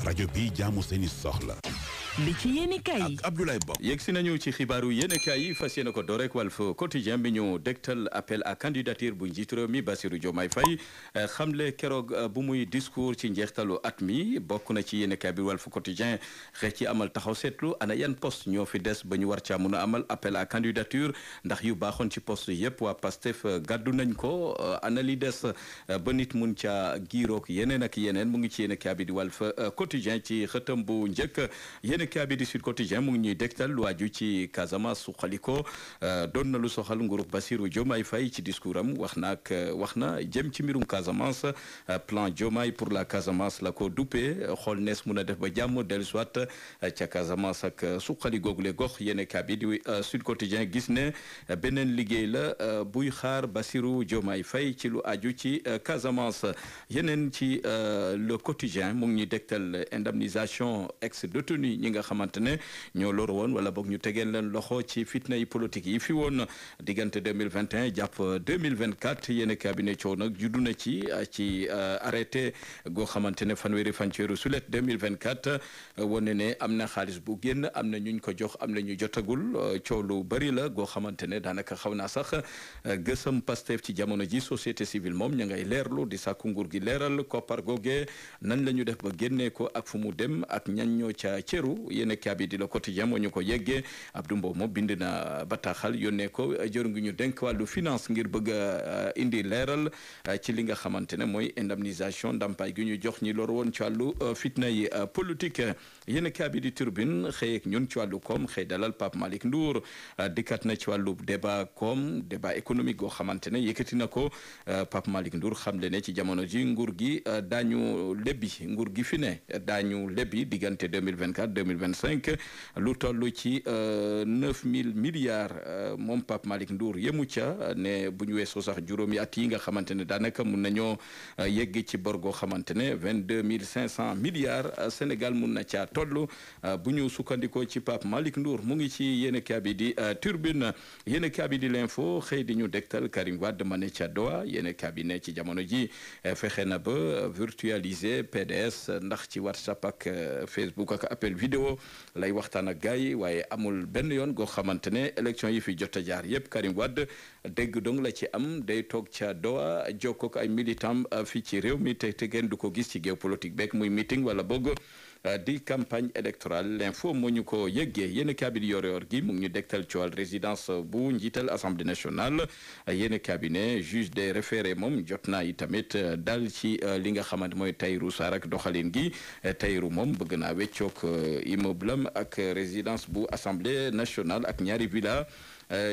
rajo bi jaamu seeni soxla. li ci yéenekaay yi ak Abdoulaye Bob. yegg si nañu ci xibaaru yéenekaay yi fas yéene ko door rek Walf Quotidien bi ñu dégtal appel à candidature bu njiitu réew mi Bassirou Diomaye Faye xamle keroog bu muy discours ci njeextalu at mi bokk na ci yéenekaay bi Walf Quotidien xeex ci amal taxaw seetlu ana yan poste ñoo fi des ba ñu war caa mun a amal appel à candidature ndax yu baaxoon ci poste yëpp waa Pastef gàddu nañ ko ana li des ba nit mun caa giiroog yeneen ak yeneen mu ngi ci yéenekaay bi di Walf Quotidien ci xëtam bu njëkk yéenekaay bi di Sud Quotidien mu ngi ñuy dégtal lu aju ci Casamance suqaliko doon na lu soxal nguurug Bassirou Diomaye Faye ci discours am wax na jëm ci mbirum Casamance plan Diomaye pour la Casamance la ko duppee xool nees mun a def ba jàmm dellu soit ca Casamance ak suqali googule gox yéenekaay bi di Sud Quotidien gis ne beneen liggéey la buy xaar Bassirou Diomaye Faye ci lu aju ci Casamance yeneen ci le quotidien mu ngi ñuy dégtal indemnisation ex-détenu ñi nga xamante ne ñoo lor woon wala boog ñu tegeel leen loxo ci fitna yi politique yi fi woon diggante 2021 jàpp 2024 yéen cabinet coow nag juddu na ci arrêté goo xamante ne fanweeri fan ci weeru sulet 2024 wane ne am na xaalis bu génn am na ñuñ ko jox am na ñu jotagul coow lu bari la goo xamante ne daanaka xaw naa sax gësam Pastef ci jamono ji société civile moom ña ngay leerlu di sàkku nguur gi leeral koppar googee nan la ñu def ba génnee ko ak fu mu dem ak ñan ñoo ca cëru yéen kaabi di Le Quotidien moo ñu ko yeggee Abdou Mbow moom bind na bataaxal yónnee ko jër ngi ñu dénk wàllu finance ngir bëgg a indi leeral ci li nga xamante ne mooy indemnisation ndampaay gi ñu jox ñi lor woon ci wàllu fitna yi politique yéen kaabi di Turbine xëy ak ñun ci wàllu koom xëy dalal Pape Malick Ndour dikkat na ci wàllu débat économique goo xamante ne yëkkati na ko Pape Malick Ndour xam le ne ci jamono ji nguur gi daañu lebbi nguur gi fi ne daañu lebbi diggante 2024 2025 lu toll ci 9000 milliards moom Pape Malick Ndour yemu ca ne bu ñu weesoo sax juróomi at yi nga xamante ne daanaka mun nañoo yegg ci bor goo xamante ne 22500 milliards Sénégal mun na caa toll bu ñu sukkandikoo ci Pape Malick Ndour mu ngi ci yéen kaabi di Turbine yéen kaabi di l'info xëy di ñu dektal Karim Wade ma ne ca Doha yéen kaabi ne ci jamono ji fexe na ba virtualiser PDS ndax ci WhatsApp ak Facebook ak appel vidéo lay waxtaan ak gars yi waaye amul benn yoon goo xamante ne élection yi fi jot a jaar yëpp Karim Wade dégg dong la ci am day toog ca Doha jokkoo ak ay militant fii ci réew mi te ngeen du ko gis ci géopolitique beeg muy meeting wala boog di campagne électorale l'info moo ñu ko yëggee yéen cabinet yor gi mu ngi ñu dégtal ci wàll résidence bu njiital assemblée nationale yéen cabinet juge des référés moom jot naa yi tamit dal ci li nga xamante mooy Tahirou Sarr ak doxalin gi Tahirou moom bëgg naa weccoog immeuble am ak résidence bu assemblée nationale ak ñaari villa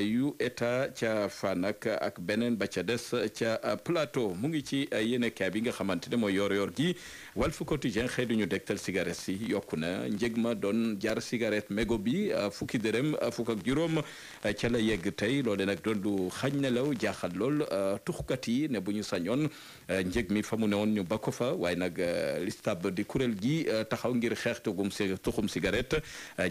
yu état ca Fanak ak beneen ba ca des ca plateau mu ngi ci yéenekaay bi nga xamante ne mooy yor gi Walf Quotidien xëy duñu dektal cigarette si yokku na njëg ma doon jar cigarette mégo bi fukki dërëm fukk ak juróom ca la yegg tey loole nag doon du xañ nelaw jaaxal lool tuxkat yi ne bu ñu sañoon njëg mi fa mu ne woon ñu ba ko fa waaye nag listab di kuréel gi taxaw ngir xeex tuxum cigarette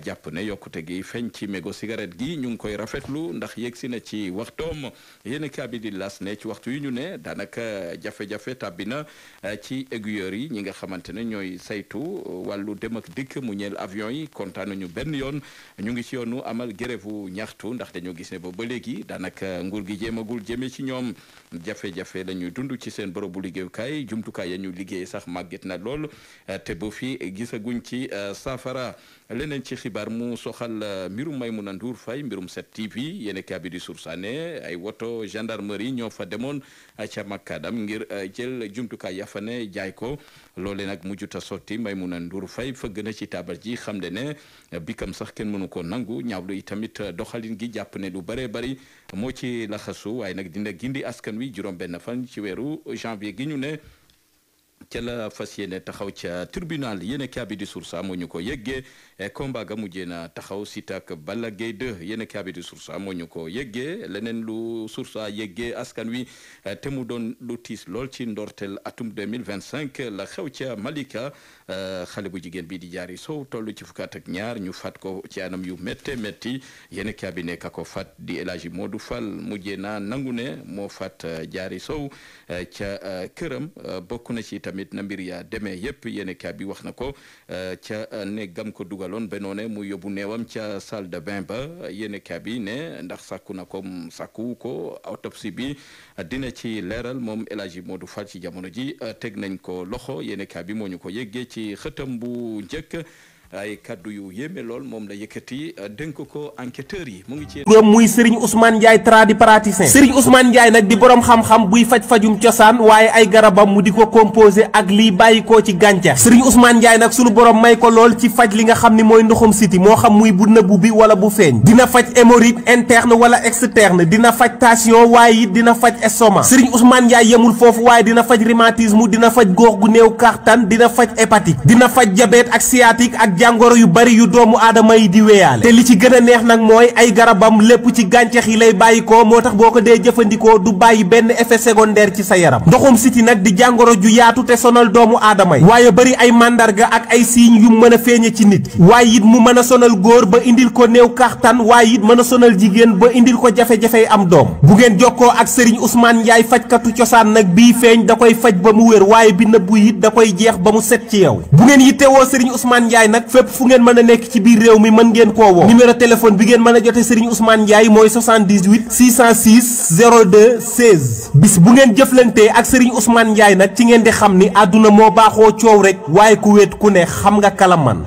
jàpp ne yokkute gi feeñ ci mégo cigarette gi ñu ngi koy rafetlu ndax yegg si na ci waxtoom yéen kaabi di las ne ci waxtu yi ñu ne daanaka jafe-jafe tàbbi na ci aiguilleurs yi ñi nga xamante ne ñooy saytu wàllu dem ak dikk mu ñeel avion yi kontaan ñu benn yoon ñu ngi ci yoonu amal grève ñaxtu ndax dañoo gis ne ba léegi daanaka nguur gi jéemagul jëmee ci ñoom jafe-jafe la ñuy dund ci seen bërëbu liggéeyukaay jumtukaay ya ñu liggéey sax màgget na lool te bu fi gisaguñ ci saafara leneen ci xibaar mu soxal mbirum Maimouna Ndour Faye mbirum 7TV yéen kaabi di sursaane ay woto gendarmerie ñoo fa demoon ca Makadam ngir jël jumtukaay ya fa ne jaay ko loole nag mujjuta sotti Maimouna Ndour Faye fëgg na ci taabal ji xam le ne bikam sax kenn mënu ko nangu ñaawlu yi tamit doxalin gi jàpp ne lu bëree bëri moo ci laxasu waaye nag dina gindi askan wi juróom benn fan ci weeru janvier gi ñu ne ca la fas yéene taxaw ca tribunal yéen kaabi di Source A moo ñu ko yeggee combat ga mujjee na taxaw Siteu ak Balla Gaye 2 yéen kaabi di Source A moo ñu ko yeggee leneen lu Source A yeggee askan wi te mu doon lu tiis lool ci ndorteel atum 2025 la xew ca Malika xale bu jigéen bi di Diary Sow toll ci fukkaat ak ñaar ñu fat ko ci anam yu métte métti yéen kaabi ne ka ko fat di El Hadji Modou Fall mujjee na nangu ne moo fat Diary Sow ca këram bokk na ci tamit tamit na mbir ya demee yëpp yéen kaa bi wax na ko ca ne gam ko dugaloon ba noone mu yóbbu neewam ca salle de bain ba yéen kaa bi ne ndax sàkku na ko sàkku ko autopsie bi dina ci leeral moom El Hadji Modou Fall ci jamono ji teg nañ ko loxo yéen kaa bi moo ñu ko yëggee ci xëtam bu njëkk ay kaddu yu yéeme lool moom la yëkkati dénk ko enquêteurs yi mu ngi ci muy Serigne Ousmane Ndiaye tradipraticien Serigne Ousmane Ndiaye nag di borom xam-xam buy faj-fajum cosaan waaye ay garabam mu di ko composé ak lii bàyyi koo ci gàncax Serigne Ousmane Ndiaye nag sunu borom may ko lool ci faj li nga xam ni mooy ndoxum siti moo xam muy bu nëbbu bi wala bu feeñ dina faj hémorroïde interne wala externe dina faj tension waaye it dina faj estomac Serigne Ousmane Ndiaye yemul foofu waaye dina faj rhumatisme dina faj góox gu néew kàttan dina faj hépatique dina faj diabète ak sciatique ak jàngoro yu bari yu doomu aadama yi di weyaale te li ci gën a neex nag mooy ay garabam lépp ci gàncax yi lay bàyyi ko moo tax boo ko dee jëfandikoo du bàyyi benn effet secondaire ci sa yaram ndoxum siti nag di jàngoro ju yaatu te sonal doomu aadama yi waaye bari ay màndarga ak ay signes yu mën a feeñe ci nit waaye it mu mën a sonal góor ba indil ko néew kàttan waaye it mën a sonal jigéen ba indil ko jafe-jafey am doom bu ngeen jokkoo ak Serigne Ousmane Ndiaye fajkatu cosaan nag bii feeñ da koy faj ba mu wér waaye bi nëbbu it da koy jeex ba mu set ci yow bu ngeen yittewoo Serigne Ousmane Ndiaye nag fépp fu ngeen mën a nekk ci biir réew mi mën ngeen koo woo numéro téléphone bi ngeen mën a jote Serigne Ousmane Ndiaye mooy 78 606 02 16 bis bu ngeen jëflantee ak Serigne Ousmane Ndiaye nag ci ngeen di xam ni àdduna moo baaxoo coow rek waaye ku wéet ku ne xam nga kala man